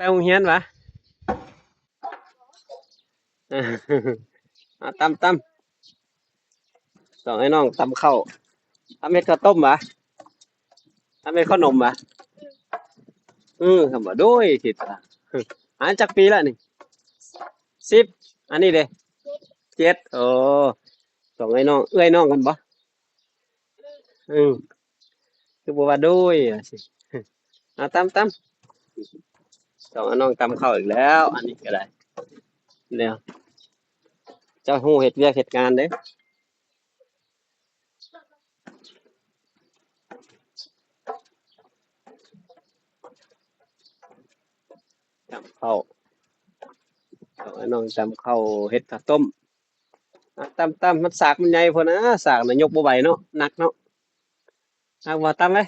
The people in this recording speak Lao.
ປໂຮງຮຽນຫວາ? ເອົາ ຕຳ ຕຳ ສອງອ້າຍນ້ອງຕຳເຂົ້າ. ຕຳເຮັດເຂົ້າຕົ້ມຫວາ? ຕຳເຮັດເຂົ້າໜົມຫວາ? ເອີ ຄຳວ່າໂດຍ ຄິດວ່າ ອາ ຈັກປີລະນີ້? ສິບ. ອັນນີ້ເດ? ເຈັດ. ໂອ້ ສອງອ້າຍນ້ອງ ເອື້ອຍນ້ອງກັນບໍ່? ອືມ ຄືບໍ່ວ່າໂດຍວ່າຊີ້. ເອົາ ຕຳ ຕຳ ສອງອ້າຍນ້ອງຕຳເຂົ້າອີກແລ້ວ. ອັນນີ້ກໍໄດ້ແລ້ວ ເຈົ້າຮູ້ເຮັດວຽກເຮັດງານເດ້. ຕຳເຂົ້າ ສອງອ້າຍນ້ອງຕຳເຂົ້າ ເຮັດເຂົ້າຕົ້ມ. ຕຳ ຕຳ ມັນສາກມັນໃຫຍ່ໂພດນະ ສາກນະຍົກບໍ່ໄຫວເນາະ ໜັກເນາະ. ໜັກບໍ່? ຕຳເລີຍ.